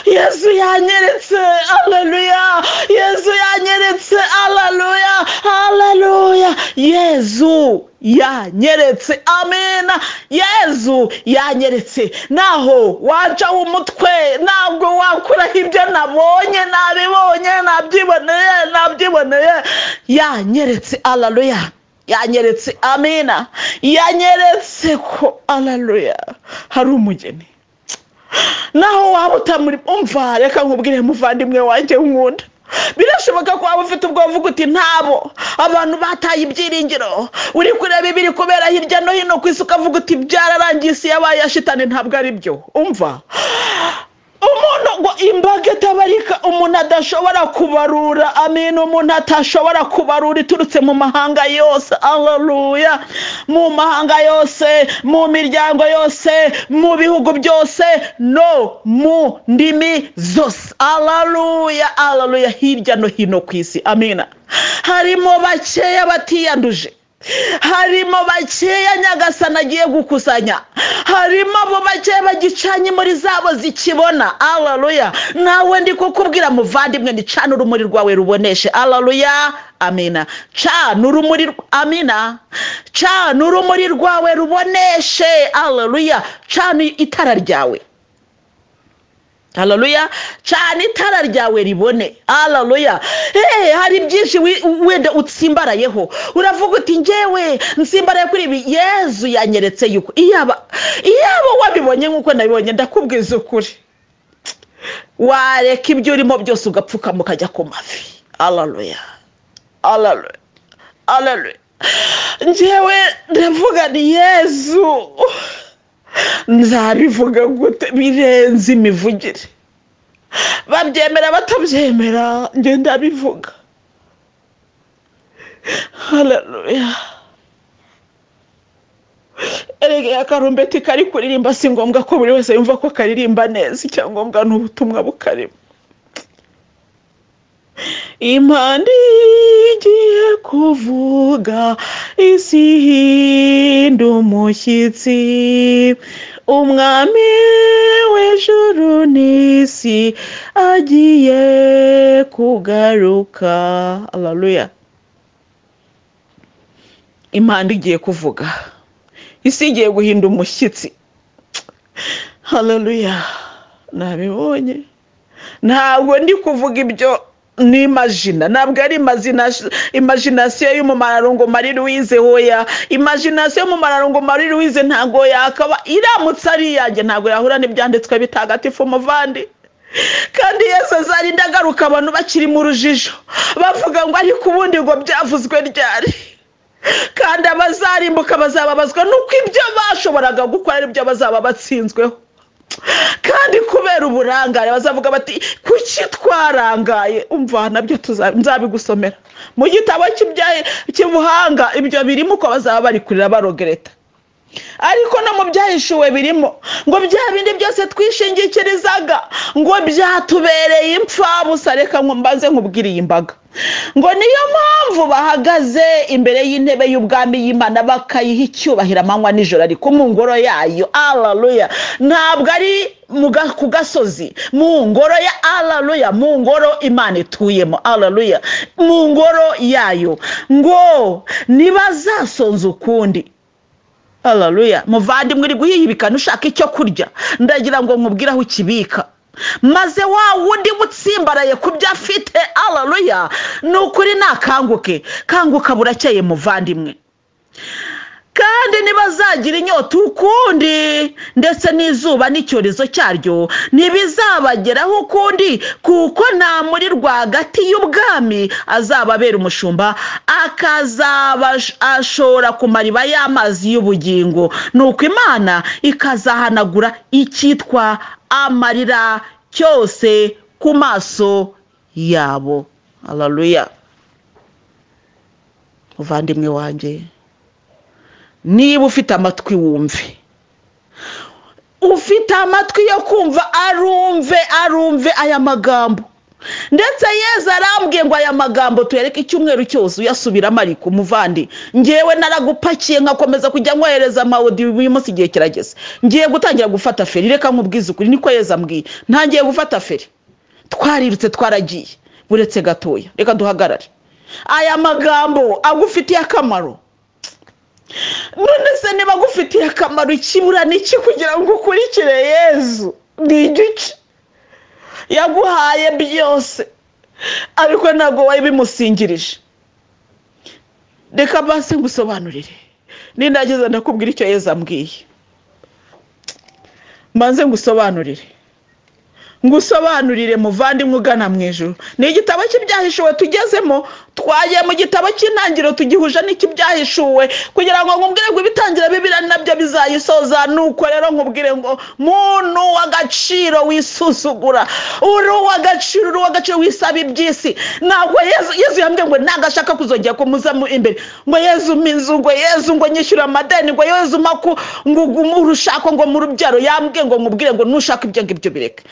Yezu yanyeretse. Haleluya. Yezu yanyeretse. Haleluya. Haleluya. Yezu yanyeretse. Amena. Yezu yanyeretse. Naho wacaho umutwe, ntabwo wakuraho ibyo nabonye, nabibonye, nabyiboneye, nabyiboneye. Yanyeretse. Haleluya. Yanyeretse. Amena. Yanyeretse ko, haleluya, hari umugeni. Naho waba utamuri, umva, reka nkubwire muvandimwe wanjye nkunda, birashoboka ko waba ufite ubwoba uvuga uti ntabo, abantu bataye ibyiringiro, uri kureba ibiri kubera hirya no hino ku isi ukavuga uti byararangiye, isi yabaye ya shitani. Ntabwo ari byo. Umva, umuntu ngo imbaga itabarika, umuntu adashobora kubarura. Amina. Umuntu atashobora kubarura, iturutse mu mahanga yose. Haleluya. Mu mahanga yose, mu miryango yose, mu bihugu byose, no mu ndimi zose. Haleluya. Haleluya. Hirya no hino ku isi. Amina. Harimo bakeya batiyanduje, harimo bakeya Nyagasani agiye gukusanya, harimo abo bakeya bagicanye muri zabo zikibona. Haleluya. Nawe ndi kukubwira muvandimwe, ni cana urumuri rwawe ruboneshe. Haleluya. Amina. Cana urumuri, amina, cana urumuri rwawe ruboneshe. Haleluya. Cana itara ryawe. Haleluya. Cana itara ryawe ribone. Haleluya. Hari byinshi wenda utsimbarayeho, uravuga uti njyewe nsimbaraye kuri ibi. Yezu yanyeretse yuko iyaba wabibonye nk'uko nabibonye, ndakubwiza ukuri, wareka ibyo urimo byose ugapfukama ukajya ku mavi. Haleluya. Haleluya. Haleluya. Njyewe ndavuga ni Yezu, Nzabivuga gute? Birenze imivugire. Babyemera batabyemera, njye ndabivuga. Haleluya. Erega akarumbeti kari kuririmba si ngombwa ko buri wese yumva ko karirimba neza, icyangombwa ni ubutumwa bukarimo. Impanda igiye kuvuga, isi ihinda umushyitsi, umwami w'ijuru n'isi agiye kugaruka. Haleluya. Impanda igiye kuvuga, isi igiye guhinda umushyitsi. Haleluya. Nabibonye. Ntabwo ndi kuvuga ibyo n'imagina, ntabwo ari imagination y'umumararungu Marie Louise. Hoya, imagination y'umumararungu Marie Louise ntabwo yakaba iramutse ari iyanjye, ntabwo yahura n'ibyanditswe bitagatifu muvandi. Kandi Yesu azarinda agaruka abantu bakiri mu rujijo bavuga ngo ariko ubundi ngo byavuzwe ryari? Kandi abazarimbuka bazababazwa nuko ibyo bashoboraga gukora ari byo bazaba batsinzweho. Kandi kubera uburangare bazavuga bati kuki twarangaye? Umva, nabyo nzabigusomera mu gitabo cy'ubuhanga, ibyo birimo uko bazaba bari kurira barogereta. Ariko no mu byahishuwe birimo ngo bya bindi byose twishingikirizaga ngo byatubereye impfabusa. Reka mbanze nkubwire iyi mbaga ngo niyo mpamvu bahagaze imbere y'intebe y'ubwami y'Imana bakayiha icyubahiro amanywa nijoro, ariko mu ngoro yayo. Haleluya. Ntabwo ari ku gasozi, mu ngoro ya haleluya, mu ngoro Imana ituyemo. Haleluya. Mu ngoro yayo ngo ntibazasonza ukundi. Haleluya. Muvandimwe uri guhihibikana ushaka icyo kurya, ndagira ngo nkubwire aho ukibika, maze wa wundi utsimbaraye ku byo afite. Haleluya. Ni ukuri nakanguke, kanguka burakeye muvandimwe. Kandi ntibazagira inyota ukundi, ndetse n'izuba n'icyorezo cyaryo ntibizabageraho ukundi, kuko nta muri rwagati y'ubwami azababera umushumba, akazaba ashora ku mariba y'amazi y'ubugingo. Nuko Imana ikazahanagura icyitwa amarira cyose ku maso yabo. Haleluya. Muvandimwe wanjye, niba ufite amatwi wumve, ufite amatwi yo kumva arumve, arumve aya magambo. Ndetse Yezu arambwiye ngo aya magambo tuyareke icyumweru cyose uyasubiramo. Ariko muvandi, ngewe naragupakiye nkakomeza kujya nkohereza amawodi, uyu munsi igihe kirageze ngiye gutangira gufata feri. Reka nkubwize ukuri, niko Yezu ambwiye, ntangiye gufata feri. Twarirutse twaragiye, buretse gatoya, reka duhagarare. Aya magambo agufitiye akamaro. None se niba agufitiye akamaro, ikibura n'iki kugira ngo ukurikire Yezu? Ni igice yaguhaye byose, ariko ntabwo wabimusingirije. Reka basi ngusobanurire, ninageza ndakubwira icyo Yezu ambwiye. Mbanze ngusobanurire, ngusobanurire muvandimwe ugana mu ijuru. Ni igitabo cy'ibyahishuwe tugezemo, twagiye mu gitabo cy'intangiriro tugihuje n'ikibyahishuwe kugira ngo nkubwire ngo ibitangira Bibiliya nabyo bizayisoza. Nuko rero nkubwire ngo muntu w'agaciro wisuzugura, uri uw'agaciro, uri uw'agaciro wisaba iby'isi. Ntabwo Yezu yambwiye ngo nagashaka kuzongera kumuzamo imbere, ngo Yezu minzu, ngo Yezu ngo nyishyura amadeni, ngo Yezu maku ngo urushako ngo mu rubyaro. Yambwiye ngo nkubwire ngo nushaka ibyo ngibyo bireke.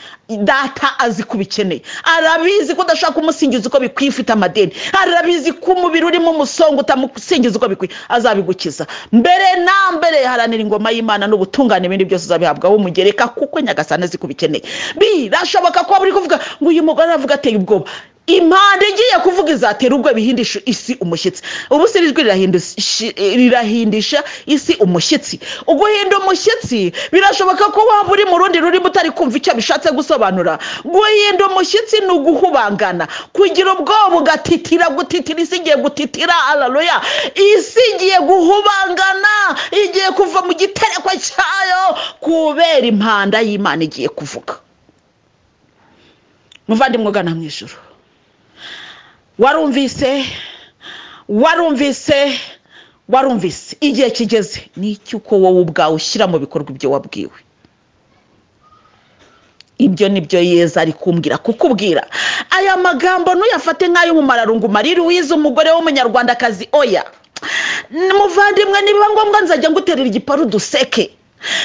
Data azi kubikeneye, arabizi ko udashaka kumusingiza uko bikwiye ufite amadeni, arabizi ko umubiri urimo umusongo utamusingiza uko bikwiye, azabigukiza. Mbere na mbere haranira ingoma y'Imana n'ubutungane, ibindi byose uzabihabwa umugereka, kuko Nyagasani azi kubikeneye. Birashoboka ko buri kuvuga ngo uyu mugore aravuga ateye ubwoba, impande igiye kuvuga izatera ubwo bihindisha isi umushyitsi. Ubu se ijwi rirahindisha isi umushyitsi. Uguhinda umushyitsi birashoboka ko waba uri mu rundi rurimi utari kumva icyo bishatse gusobanura. Guhinda umushyitsi ni uguhubangana, kugira ubwoba ugatitira, gutitira, isi igiye gutitira. Haleluya. Isi igiye guhubangana, igiye kuva mu gitereko cyayo kubera impanda y'Imana igiye kuvuga. Muvandimwe ugana mu ijuru, warumvise, warumvise Warumvise igihe kigeze ni icy'uko wowe ubwawe ushyira mu bikorwa ibyo wabwiwe. Ibyo nibyo Yezu ari kumbwira kukubwira. Aya magambo ntuyafate nk'ay'umumararungu Marie Louise, umugore w'umunyarwandakazi. Oya muvandimwe, nibiba ngombwa nzajya nguterera igiparu duseke,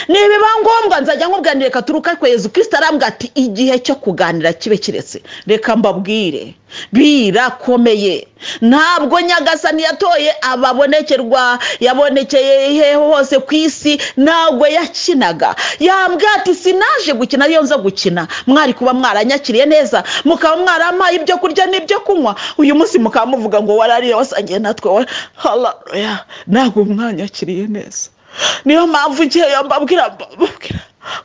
nibiba ngombwa nzajya nkubwira reka turuka kwa Yezu Kristo arambwira ati igihe cyo kuganira kibe kiretse. Reka mbabwire, birakomeye. Ntabwo Nyagasani yatoye ababonekerwa, yabonekeye hehe hose ku isi, ntabwo yakinaga. Yambwira ati sinaje gukina, iyo nza gukina mwari kuba mwaranyakiriye neza, mukaba mwarampaye ibyo kurya n'ibyo kunywa, uyu munsi mukaba muvuga ngo warariye wasangiye natwe. Haleluya, ntabwo mwanyakiriye neza. Niyo mpamvu ngewe mbabwira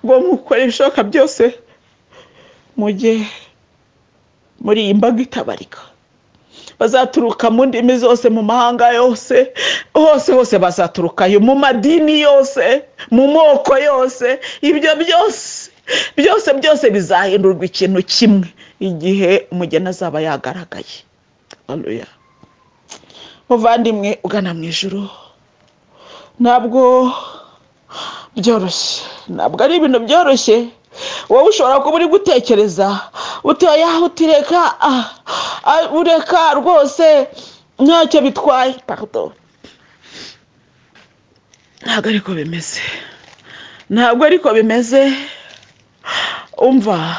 ngo mukore ibishoboka byose mujye muri iyi mbaga itabarika. Bazaturuka mu ndimi zose, mu mahanga yose, hose hose bazaturukayo, mu madini yose, mu moko yose. Ibyo byose byose byose bizahindurwa ikintu kimwe igihe umugeni azaba yagaragaye. Haleluya. Muvandimwe ugana mu ijuru, ntabwo byoroshye, ntabwo ari ibintu byoroshye. Wowe ushobora kuba uri gutekereza utoya utireka ureka rwose ntacyo bitwaye. Pardon, ntabwo ariko bimeze, ntabwo ariko bimeze. Umva,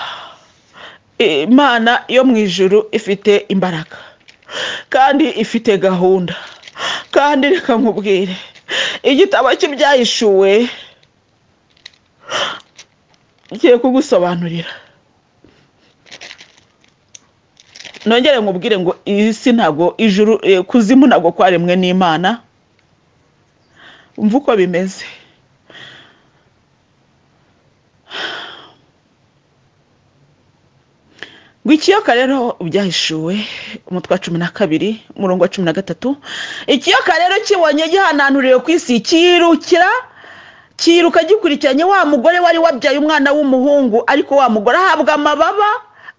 Imana yo mu ijuru ifite imbaraga kandi ifite gahunda. Kandi reka nkubwire, igitabo cy'ibyahishuwe ngiye kugusobanurira. Nongere nkubwire ngo isi ntabwo ijuru, kuzimu ntabwo kwaremwe n'Imana. Umva uko bimeze. Ngo ikiyoka rero byahishuwe umutwe wa 12 umurongo wa 13, ikiyoka rero kibonye gihananuriwe ku isi, kiruka gikurikiranye wa mugore wari wabyaye umwana w'umuhungu, ariko wa mugore ahabwa amababa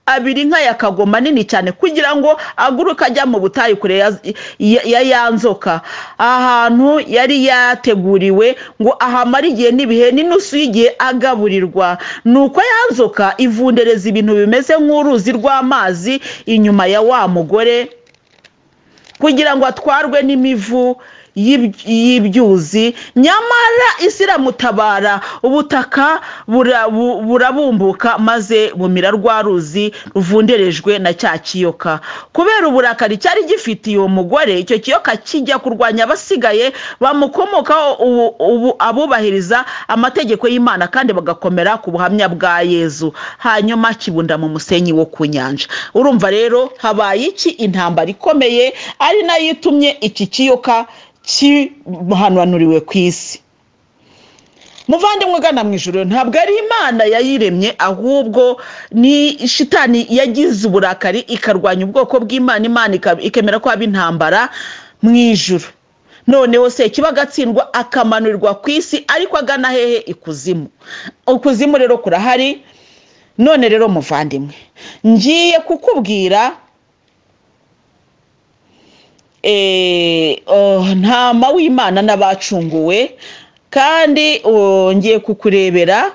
abiri nk'aya kagoma nini cyane kugira ngo aguruke ajya mu butayu kure ya ya nzoka, ahantu yari yateguriwe ngo ahamare igihe n'ibihe n'inusu y'igihe agaburirwa. Nuko ya nzoka ivundereza ibintu bimeze nk'uruzi rw'amazi inyuma ya wa mugore kugira ngo atwarwe n'imivu y'ibyuzi. Nyamara isi iramutabara, ubutaka burabumbuka maze bumira rwa ruzi ruvunderejwe na cya kiyoka. Kubera uburakari cyari gifitiye uwo mugore, icyo kiyoka kijya kurwanya abasigaye bamukomokaho ubu abubahiriza amategeko y'Imana kandi bagakomera ku buhamya bwa Yezu. Hanyuma kibunda mu musenyi wo ku nyanja. Urumva rero habaye iki? Intambara ikomeye, ari nayo itumye iki kiyoka kihananuriwe ku isi. Muvandimwe ugana mu ijuru, ntabwo ari Imana yayiremye, ahubwo ni shitani yagize uburakari ikarwanya ubwoko bw'Imana. Imana ikemera ko haba intambara mu ijuru. Noneho se kiba agatsindwa akamanurirwa ku isi, ariko agana hehe? Ikuzimu. Ukuzimu rero kurahari. None rero muvandimwe, ngiye kukubwira ntama w'Imana n'abacunguwe, kandi ngiye kukurebera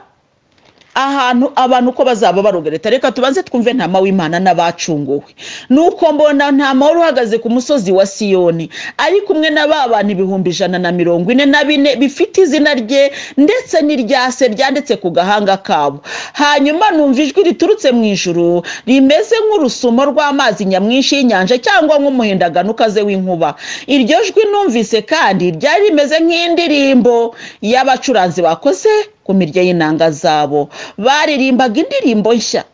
ahantu abantu uko bazaba barogereta. Reka tubanze twumve ntama w'Imana n'abacunguwe. Nuko mbona ntama wari uhagaze ku musozi wa Siyoni ari kumwe na ba bantu 144,000 bifite izina rye ndetse n'irya se ryanditse ku gahanga kabo. Hanyuma numva ijwi riturutse mu ijuru rimeze nk'urusumo rw'amazi nyamwinshi y'inyanja cyangwa nk'umuhindagano ukaze w'inkuba. Iryo jwi numvise kandi ryari rimeze nk'indirimbo y'abacuranzi bakoze ku mirya y'inanga zabo. Baririmbaga indirimbo nshya,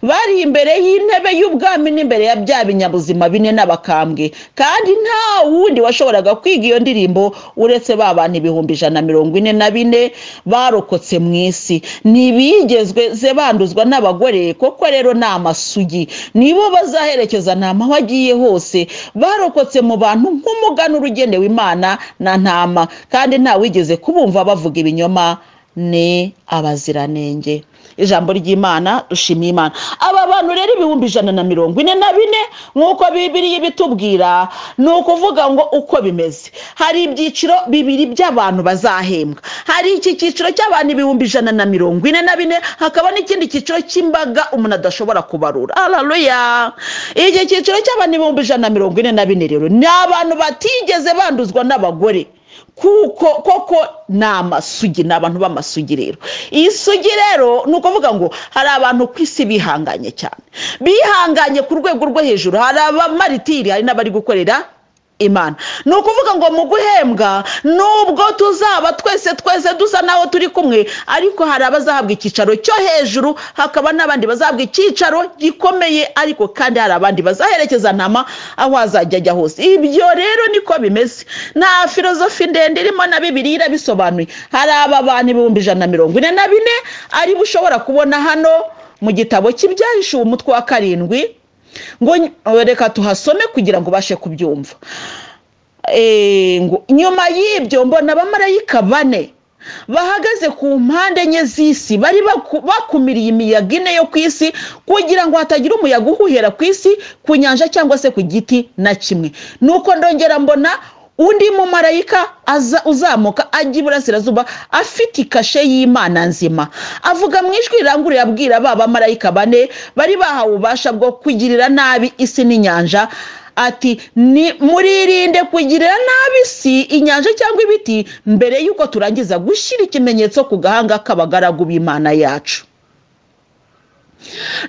bari imbere y'intebe y'ubwami n'imbere ya bya binyabuzima bine n'abakambwe, kandi nta wundi washoboraga kwiga iyo ndirimbo uretse ba bantu 144,000 barokotse mu isi. Ntibigeze banduzwa n'abagore, koko rero ni amasugi, nibo bazaherekeza ntama aho agiye hose. Barokotse mu bantu nk'umuganura ugenewe Imana na ntama, kandi nta wigeze kubumva bavuga ibinyoma ni abaziranenge. Ijambo ry'Imana, dushimiye Imana. Aba bantu rero 144,000 nk'uko Bibiliya ibitubwira, ni ukuvuga ngo uko bimeze, hari ibyiciro bibiri by'abantu bazahembwa. Hari iki cyiciro cy'abantu 144,000, hakaba n'ikindi cyiciro cy'imbaga umuntu adashobora kubarura. Haleluya! Iki cyiciro cy'abantu 144,000 rero ni abantu batigeze banduzwa n'abagore, kuko koko ni amasugi, ni abantu b'amasugi. Rero isugi rero ni ukuvuga ngo hari abantu ku isi bihanganye cyane, bihanganye ku rwego rwo hejuru. Hari abamaritiri, hari n'abari gukorera Imana. Ni ukuvuga ngo mu guhembwa, nubwo tuzaba twese twese dusa naho turi kumwe, ariko hari abazahabwa icyicaro cyo hejuru, hakaba n'abandi bazahabwa icyicaro gikomeye, ariko kandi hari abandi bazaherekeza ntama aho azajya ajya hose. Ibyo rero niko bimeze, nta filozofi ndende irimo, na Bibiliya irabisobanuye. Hari aba bantu 144,000 ari bushobora kubona hano mu gitabo cy'Ibyahishuwe umutwe wa 7, ngo reka tuhasome kugira ngo ubashe kubyumva. Ngo nyuma y'ibyo mbona abamarayika 4 bahagaze ku mpande enye z'isi, bari bakumiriye imiyaga 4 yo ku isi, kugira ngo hatagira umuyaga uhuhera ku isi, ku nyanja cyangwa se ku giti na kimwe. Nuko ndongera mbona undi mumarayika aza uzamuka ajya iburasirazuba, afite ikashe y'Imana nzima, avuga mu ijwi riranguruye abwira ba bamarayika 4 bari bahawe ububasha bwo kugirira nabi isi n'inyanja, ati ni muririnde kugirira nabi isi, inyanja cyangwa ibiti, mbere y'uko turangiza gushyira ikimenyetso ku gahanga k'abagaragu b'Imana yacu.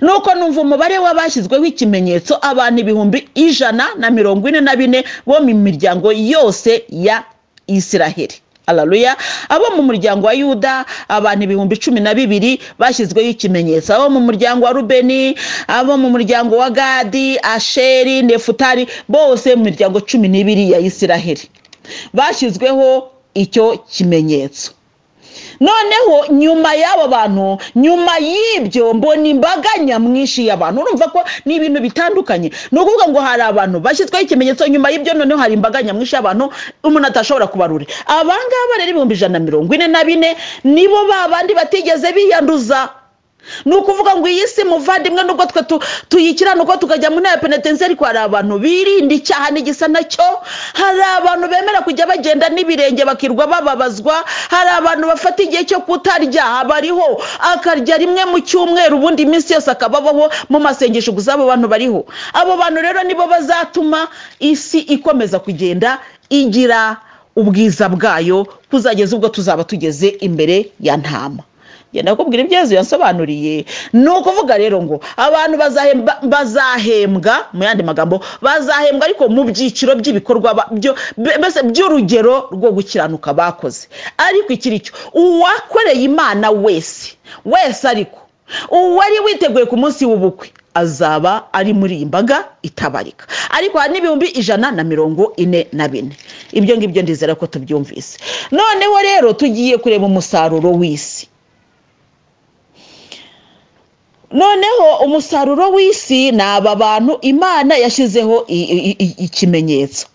Nuko numva umubare w'abashyizweho ikimenyetso, abantu 144,000 bo mu miryango yose ya Isiraheli. Haleluya! Abo mu muryango wa Yuda abantu 12,000 bashyizweho ikimenyetso, abo mu muryango wa Rubeni, abo mu muryango wa Gadi, Asheri, Nefutali, bose mu miryango 12 ya Isiraheli bashyizweho icyo kimenyetso. Noneho nyuma y'abo bantu, nyuma y'ibyo mbona imbaga nyamwinshi y'abantu. Urumva ko ni ibintu bitandukanye. Ni ukuvuga ngo hari abantu bashyizweho ikimenyetso, nyuma y'ibyo noneho hari imbaga nyamwinshi y'abantu umuntu atashobora kubarura. Abangaba rero 144,000 nibo babandi batigeze biyanduza. Ni ukuvuga ngo iyi si muvandimwe, nubwo twe tuyikiranuka tukajya mu ntebe penetensiyo, ariko hari abantu birinda icyaha n'igisa nacyo, hari abantu bemera kujya bagenda n'ibirenge bakirwa bababazwa, hari abantu bafata igihe cyo kutarya, bariho akarya rimwe mu cyumweru, ubundi iminsi yose akababaho mu masengesho gusa. Abo bantu bariho. Abo bantu rero nibo bazatuma isi ikomeza kugenda igira ubwiza bwayo kuzageza ubwo tuzaba tugeze imbere ya ntama. Genda kubwira ibyo Yesu yasobanuriye. Ni ukuvuga rero ngo abantu bazahembwa, mu yandi magambo bazahembwa ariko mu byiciro by'ibikorwa mbese by'urugero rwo gukiranuka bakoze. Ariko ikiri cyo, uwakoreye Imana wese wese, ariko uwari witeguye ku munsi w'ubukwe, azaba ari muri iyi mbaga itabarika. Ariko hari n'144,000. Ibyo ngibyo ndizera ko tubyumvise. Noneho rero tugiye kureba umusaruro w'isi. Noneho umusaruro w'isi ni aba bantu Imana yashyizeho ikimenyetso.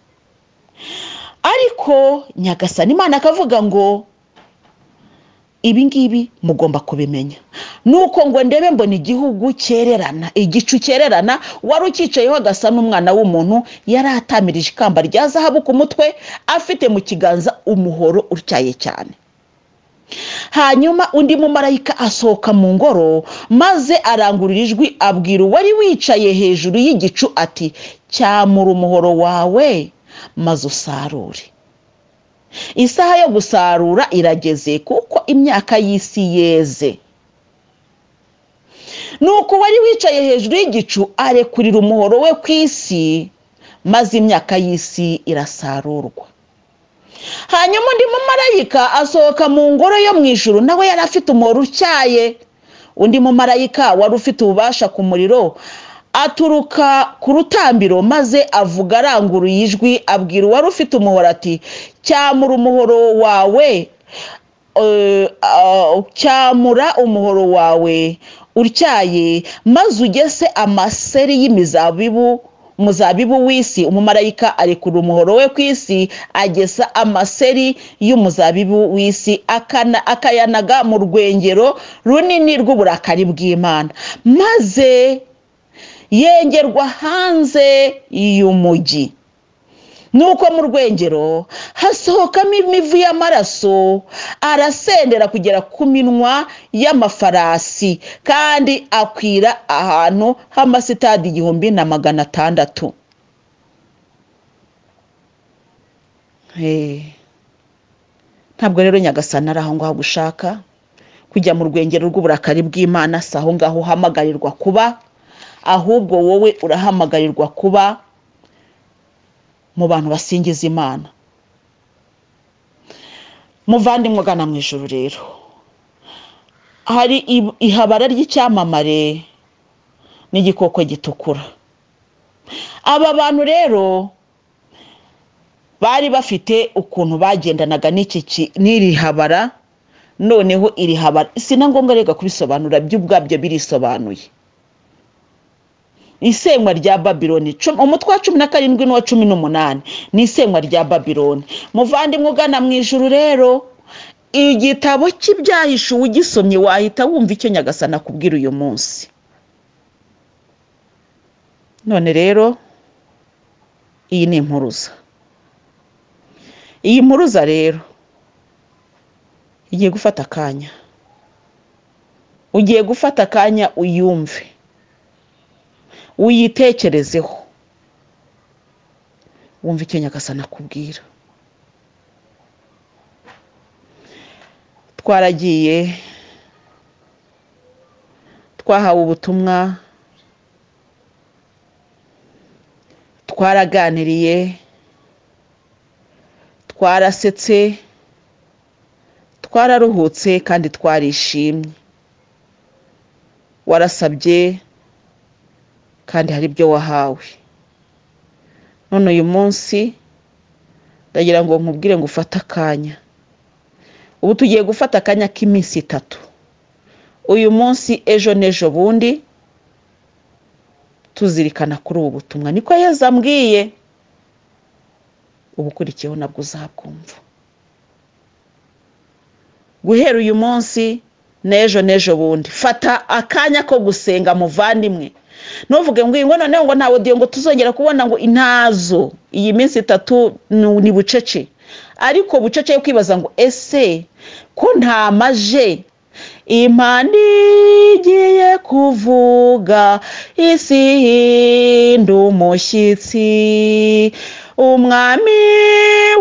Ariko Nyagasani Imana akavuga ngo ibi ngibi mugomba kubimenya. Nuko ngo ndebe mbona igihugu cyererana, igicu cyererana, wari ucyicayeho agasa n'umwana w'umuntu, yari atamirije ikamba rya zahabu ku mutwe, afite mu kiganza umuhoro utyaye cyane. Hanyuma undi mumarayika asohoka mu ngoro, maze arangurura ijwi abwira uwari wicaye hejuru y'igicu ati cyamura umuhoro wawe maze usarure. Isaha yo gusarura irageze, kuko imyaka y'isi yeze. Nuko wari wicaye hejuru y'igicu arekurira umuhoro we ku isi, maze imyaka y'isi irasarurwa. Hanyuma undi mumarayika asohoka mu ngoro yo mu ijuru, nawe yari afite umuhoro utyaye. Undi mumarayika wari ufite ububasha ku muriro aturuka ku rutambiro, maze avuga aranguruye ijwi abwira uwari ufite umuhoro ati cyamura umuhoro wawe, cyamura umuhoro wawe utyaye, maze ugese amaseri y'imizabibu muzabibu w'isi. Umumarayika arekura umuhoro we ku isi, agesa amaseri y'umuzabibu w'isi, akayanaga mu rwengero runini rw'uburakari bw'Imana, maze yengerwa hanze y'umujyi. Nuko mu rwengero hasohokamo imivu y'amaraso, arasendera kugera ku minwa y'amafarasi, kandi akwira ahantu h'amasitadi 1600. Ntabwo rero Nyagasani ari aho ngaho gushaka kujya mu rwengero rw'uburakari bw'Imana, si aho ngaho uhamagarirwa kuba, ahubwo wowe urahamagarirwa kuba mu bantu basingiza Imana. Muvandimwe ugana mu ijuru rero, hari ihabara ry'icyamamare n'igikoko gitukura. Aba bantu rero bari bafite ukuntu bagendanaga n'iri habara. Noneho iri habara sina ngombwa rega kubisobanura, by'ubwabyo birisobanuye. Isenywa rya Babiloni, umutwe wa 17 n'uwa 18 ni isenywa rya Babiloni. Muvandimwe ugana mu ijuru rero, igitabo cy'ibyahishuwe ugisomye wahita wumva icyo Nyagasani akubwira uyu munsi. None rero iyi ni impuruza. Iyi mpuruza rero igiye gufata akanya, ugiye gufata akanya uyumve, uyitekerezeho, wumve icyo Nyagasani akubwira. Twaragiye, twahawe ubutumwa, twaraganiriye, twarasetse, twararuhutse kandi twarishimye. Warasabye kandi hari ibyo wahawe. None uyu munsi ndagira ngo nkubwire ngo ufate akanya. Ubu tugiye gufata akanya k'iminsi 3, uyu munsi, ejo n'ejo bundi, tuzirikana kuri ubu butumwa. Niko Yezu ambwiye, ubukurikiyeho nabwo uzabwumva. Guhera uyu munsi n'ejo n'ejo bundi, fata akanya ko gusenga muvandimwe. Ntuvuge ngo ngo noneho ngo nta audio ngo tuzongera kubona ngo intazo. Iyi minsi 3 ni bucece, ariko bucece yo kwibaza ngo ese ko nta maje Imana igiye kuvuga, isi ihinda umushyitsi, umwami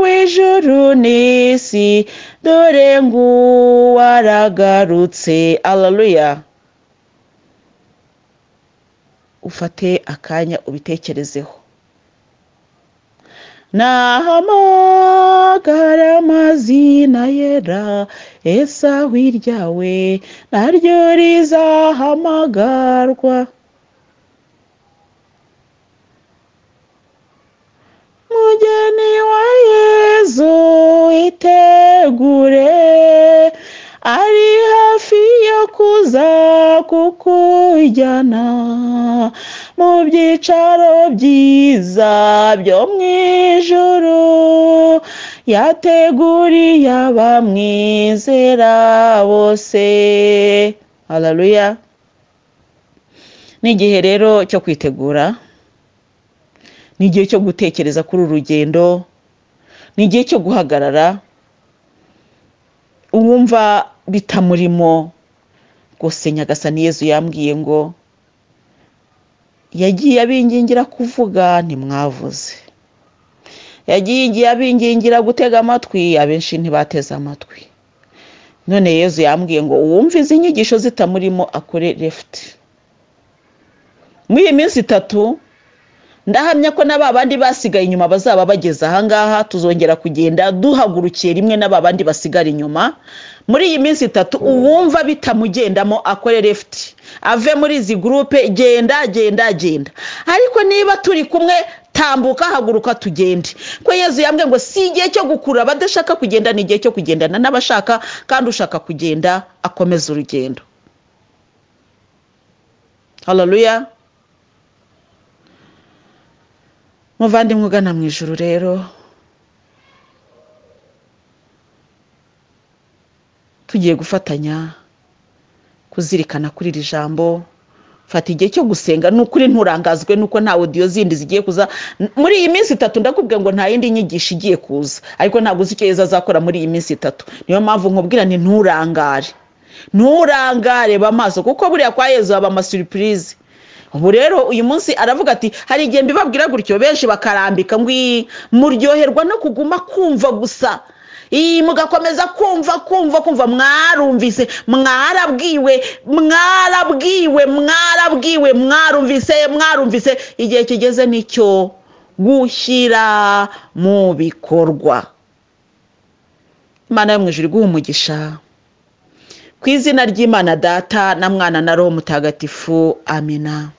w'ijuru n'isi, dore nguwaragarutse. Haleluya. Ufate akanya ubitekerezeho. Nahamagara amazina yera, ese aho iryawe naryo rizahamagarwa. Mugeni wa Yezu itegure, ari hafi yo kuza kukujyana mu byicaro byiza byo mu ijuru, yateguriye abamwizera bose. Haleluya. Ni igihe rero cyo kwitegura, ni igihe cyo gutekereza kuri uru rugendo, ni igihe cyo guhagarara uwumva bitamurimo. Rwose Nyagasani Yezu yambwiye ngo yagiye abingingira kuvuga ntimwavuze, yagiye abingingira gutega amatwi, abenshi ntibateze amatwi. None Yezu yambwiye ngo uwumva izi nyigisho zitamurimo akore left. Muri iyi minsi 3 ndahamya ko na babandi basigaye inyuma bazaba bageze ahangaha, tuzongera kugenda duhagurukiye rimwe na babandi basigara inyuma. Muri iyi minsi 3 uwumva bitamugendamo akore left, ave muri izi groupe, genda genda genda. Ariko niba turi kumwe, tambuka, haguruka tugende. Ko Yezu yambwiye ngo si igihe cyo gukura abadashaka kugenda, ni igihe cyo kugendana n'abashaka, kandi ushaka kugenda akomeza urugendo. Haleluya. Muvandimwe ugana mu ijuru rero, tugiye gufatanya kuzirikana kuri iri jambo. Fata igihe cyo gusenga, ni ukuri nturangazwe nuko nta audio zindi zigiye kuza muri iyi minsi itatu. Ndakubwira ngo nta yindi nyigisho igiye kuza, ariko ntabwo uzi icyo Yezu azakora muri iyi minsi itatu. Niyo mpamvu nkubwira nti nturangare, nturangare, ba maso, kuko buriya kwa Yezu haba amasurprise. Ubu rero uyu munsi aravuga ati hari igihe mbibabwira gutyo benshi bakarambika ngo muryoherwa no kuguma kumva gusa, mugakomeza kumva kumva kumva, mwarumvise, mwarabwiwe, mwarabwiwe, mwarabwiwe, mwarumvise, mwarumvise. Igihe kigeze nicyo gushyira mu bikorwa. Imana yo mu ijuru iguhe umugisha. Ku izina ry'Imana Data na Mwana na Roho Mutagatifu, amina.